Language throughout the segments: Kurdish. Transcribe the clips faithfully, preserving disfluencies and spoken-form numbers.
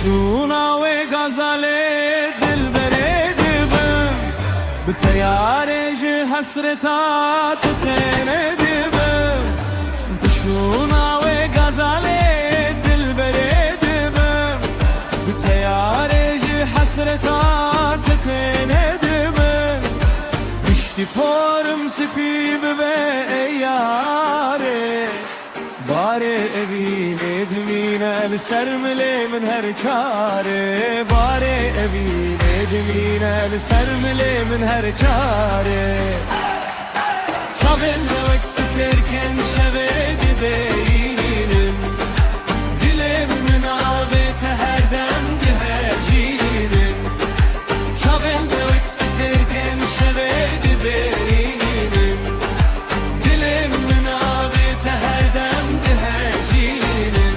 Şûna wê gazalê dilberê dibim, bi teyarê ji hesreta tu têne dibim. Bi şûna wê gazalê dilberê dibim, bi teyarê ji hesreta tu têne dibim. Piştî porim spî bibe ey yarê. Barê evînê dimîne li ser milê min her çarê. Barê evînê dimîne li ser milê min her çarê. Çavên me wek stêrkên şevê dibêjînin. Dilê min avê te her dem dihejînin. Çavên me wek stêrkên şevê dibêjînin. Dilê min avê te her dem dihejînin.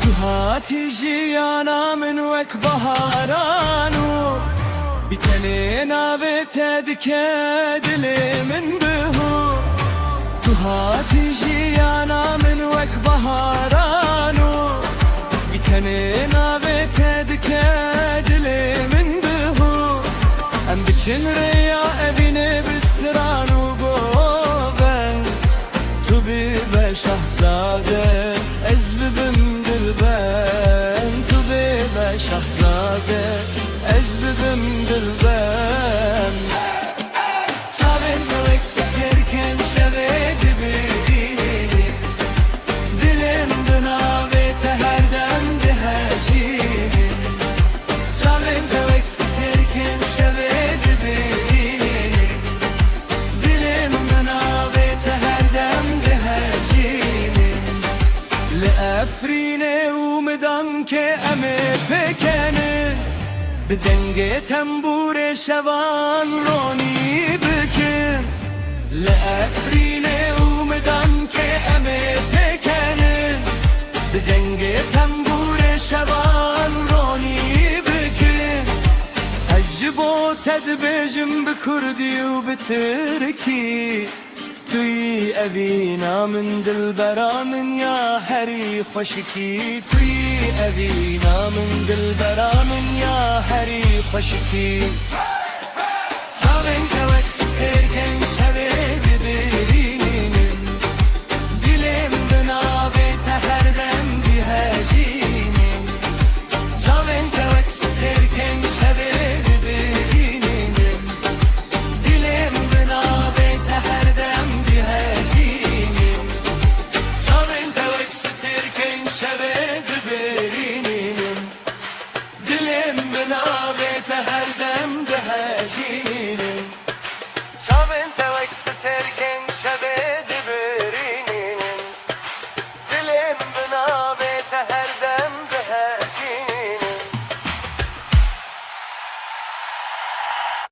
Tu hatî jiyana min wek baharan û bi tenê navê te dike dilê min bihû. Tu hatî jiyana min wek baharan û bi tenê navê te dike dilê min bihû. Em biçin rêya evînê bi stran û govend. Tu bibe şahzade, ez bibim dilbend. Tu bibe şahzade, ez bibim dilbend. Çavên me wek stêrkên şevê dibêjînin. Dilê min bi navê te her dem dihejînin. Çavên te wek stêrkên şevê dibêjînin. Dilê min bi navê te her dem dihejînin. Li Efrînê û Midankê em ê pêkenin. Bi dengê tembûrê şevan ronî bikin. Li Efrînê û Midankê em ê pêkenin. Bi dengê tembûrê şevan ronî bikin. Ez ji bo te dibêjim bi kurdî û bi tirkî. Tu yî evîna min, dilbera min ya herî xweşikî. Tu yî evîna min, dilbera min ya herî xweşikî. Çavên te wek stêrkên şevê dibirînin. Dilê min bi navê te her dem dihejînin. Çavên te wek stêrkên şevê dibirînin. Dilê min bi navê te her dem dihejînin. Çavên te wek stêrkên şevê dibirînin. Dilê min bi navê te her dem dihejînin. Çavên te wek stêrkên